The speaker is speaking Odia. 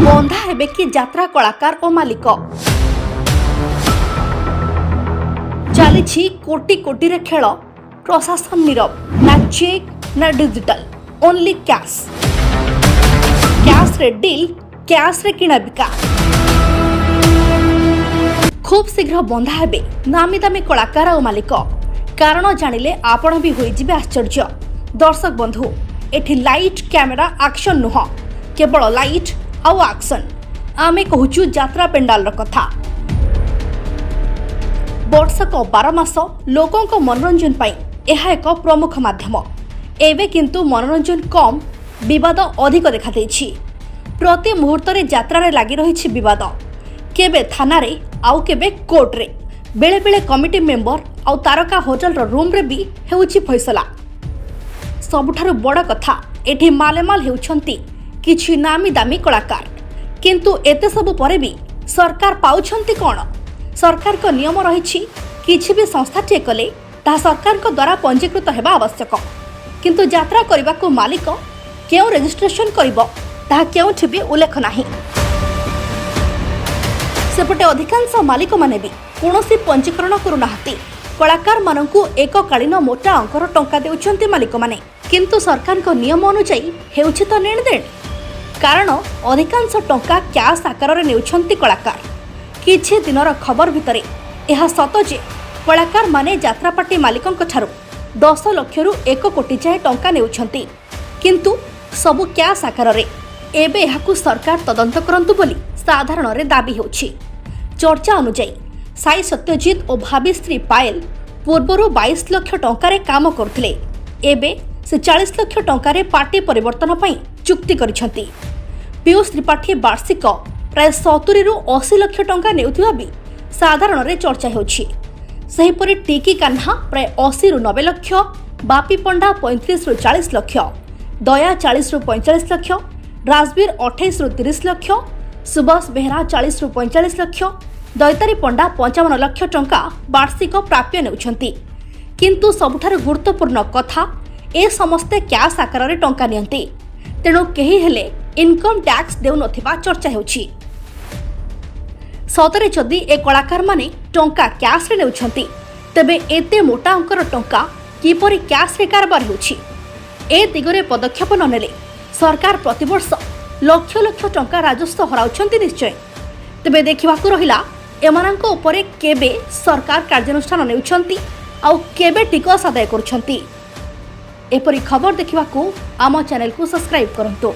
ବନ୍ଧା ହେବେ କି ଯାତ୍ରା କଳାକାର ଓ ମାଲିକ? ଚାଲିଛି କୋଟି କୋଟିରେ ଖେଳ, ପ୍ରଶାସନ ନୀରବ। ନା ଚେକ୍ ନା ଡିଜିଟାଲ, ଓନ୍ଲି କ୍ୟାସ୍। କ୍ୟାସ୍ରେ ଡିଲ୍, କ୍ୟାସ୍ରେ କିଣାବିକା। ଖୁବ୍ ଶୀଘ୍ର ବନ୍ଧା ହେବେ ନାମୀ ଦାମୀ କଳାକାର ଆଉ ମାଲିକ। କାରଣ ଜାଣିଲେ ଆପଣ ବି ହୋଇଯିବେ ଆଶ୍ଚର୍ଯ୍ୟ। ଦର୍ଶକ ବନ୍ଧୁ, ଏଠି ଲାଇଟ୍, କ୍ୟାମେରା, ଆକ୍ସନ୍ ନୁହଁ, କେବଳ ଲାଇଟ୍ ଆଉ ଆକ୍ସନ୍। ଆମେ କହୁଛୁ ଯାତ୍ରା ପେଣ୍ଡାଲର କଥା। ବର୍ଷକ 12 ମାସ ଲୋକଙ୍କ ମନୋରଞ୍ଜନ ପାଇଁ ଏହା ଏକ ପ୍ରମୁଖ ମାଧ୍ୟମ। ଏବେ କିନ୍ତୁ ମନୋରଞ୍ଜନ କମ୍, ବିବାଦ ଅଧିକ ଦେଖାଦେଇଛି। ପ୍ରତି ମୁହୂର୍ତ୍ତରେ ଯାତ୍ରାରେ ଲାଗି ରହିଛି ବିବାଦ। କେବେ ଥାନାରେ, ଆଉ କେବେ କୋର୍ଟରେ, ବେଳେବେଳେ କମିଟି ମେମ୍ବର ଆଉ ତାରକା ହୋଟେଲର ରୁମ୍ରେ ବି ହେଉଛି ଫଇସଲା। ସବୁଠାରୁ ବଡ଼ କଥା, ଏଠି ମାଲେମାଲ ହେଉଛନ୍ତି କିଛି ନାମୀ ଦାମୀ କଳାକାର। କିନ୍ତୁ ଏତେ ସବୁ ପରେ ବି ସରକାର ପାଉଛନ୍ତି କ'ଣ? ସରକାରଙ୍କ ନିୟମ ରହିଛି, କିଛି ବି ସଂସ୍ଥାଟିଏ କଲେ ତାହା ସରକାରଙ୍କ ଦ୍ୱାରା ପଞ୍ଜୀକୃତ ହେବା ଆବଶ୍ୟକ। କିନ୍ତୁ ଯାତ୍ରା କରିବାକୁ ମାଲିକ କେଉଁ ରେଜିଷ୍ଟ୍ରେସନ କରିବ, ତାହା କେଉଁଠି ବି ଉଲ୍ଲେଖ ନାହିଁ। ସେପଟେ ଅଧିକାଂଶ ମାଲିକମାନେ ବି କୌଣସି ପଞ୍ଜୀକରଣ କରୁନାହାନ୍ତି। କଳାକାରମାନଙ୍କୁ ଏକକାଳୀନ ମୋଟା ଅଙ୍କର ଟଙ୍କା ଦେଉଛନ୍ତି ମାଲିକମାନେ। କିନ୍ତୁ ସରକାରଙ୍କ ନିୟମ ଅନୁଯାୟୀ ହେଉଛି ତ ନେଣଦେଣ? କାରଣ ଅଧିକାଂଶ ଟଙ୍କା କ୍ୟାସ୍ ଆକାରରେ ନେଉଛନ୍ତି କଳାକାର। କିଛି ଦିନର ଖବର ଭିତରେ ଏହା ସତ ଯେ କଳାକାରମାନେ ଯାତ୍ରାପାର୍ଟି ମାଲିକଙ୍କ ଠାରୁ 10 ଲକ୍ଷରୁ 1 କୋଟି ଯାଏଁ ଟଙ୍କା ନେଉଛନ୍ତି, କିନ୍ତୁ ସବୁ କ୍ୟାସ୍ ଆକାରରେ। ଏବେ ଏହାକୁ ସରକାର ତଦନ୍ତ କରନ୍ତୁ ବୋଲି ସାଧାରଣରେ ଦାବି ହେଉଛି। ଚର୍ଚ୍ଚା ଅନୁଯାୟୀ, ସାଇ ସତ୍ୟଜିତ ଓ ଭାବି ସ୍ତ୍ରୀ ପାଏଲ ପୂର୍ବରୁ 22 ଲକ୍ଷ ଟଙ୍କାରେ କାମ କରୁଥିଲେ। ଏବେ ସେ 40 ଲକ୍ଷ ଟଙ୍କାରେ ପାର୍ଟି ପରିବର୍ତ୍ତନ ପାଇଁ ଚୁକ୍ତି କରିଛନ୍ତି। ପୀୟୁଷ ତ୍ରିପାଠୀ ବାର୍ଷିକ ପ୍ରାୟ 70ରୁ 80 ଲକ୍ଷ ଟଙ୍କା ନେଉଥିବା ବି ସାଧାରଣରେ ଚର୍ଚ୍ଚା ହେଉଛି। ସେହିପରି ଟିକି କାହ୍ନା ପ୍ରାୟ 80ରୁ 90 ଲକ୍ଷ, ବାପି ପଣ୍ଡା 35ରୁ 40 ଲକ୍ଷ, ଦୟା 40ରୁ 45 ଲକ୍ଷ, ରାଜବୀର 28ରୁ 30 ଲକ୍ଷ, ସୁଭାଷ ବେହେରା 40ରୁ 45 ଲକ୍ଷ, ଦୈତାରୀ ପଣ୍ଡା 55 ଲକ୍ଷ ଟଙ୍କା ବାର୍ଷିକ ପ୍ରାପ୍ୟ ନେଉଛନ୍ତି। କିନ୍ତୁ ସବୁଠାରୁ ଗୁରୁତ୍ୱପୂର୍ଣ୍ଣ କଥା, ଏ ସମସ୍ତେ କ୍ୟାସ୍ ଆକାରରେ ଟଙ୍କା ନିଅନ୍ତି। ତେଣୁ କେହି ହେଲେ ଇନକମ୍ ଟ୍ୟାକ୍ସ ଦେଉନଥିବା ଚର୍ଚ୍ଚା ହେଉଛି। ସତରେ ଯଦି ଏ କଳାକାରମାନେ ଟଙ୍କା କ୍ୟାସ୍ରେ ନେଉଛନ୍ତି, ତେବେ ଏତେ ମୋଟା ଅଙ୍କର ଟଙ୍କା କିପରି କ୍ୟାସ୍ରେ କାରବାର ହେଉଛି? ଏ ଦିଗରେ ପଦକ୍ଷେପ ନ ନେଲେ ସରକାର ପ୍ରତିବର୍ଷ ଲକ୍ଷ ଲକ୍ଷ ଟଙ୍କା ରାଜସ୍ୱ ହରାଉଛନ୍ତି ନିଶ୍ଚୟ। ତେବେ ଦେଖିବାକୁ ରହିଲା, ଏମାନଙ୍କ ଉପରେ କେବେ ସରକାର କାର୍ଯ୍ୟାନୁଷ୍ଠାନ ନେଉଛନ୍ତି ଆଉ କେବେ ଟିକସ ଆଦାୟ କରୁଛନ୍ତି। ଏପରି ଖବର ଦେଖିବାକୁ ଆମ ଚ୍ୟାନେଲକୁ ସବସ୍କ୍ରାଇବ୍ କରନ୍ତୁ।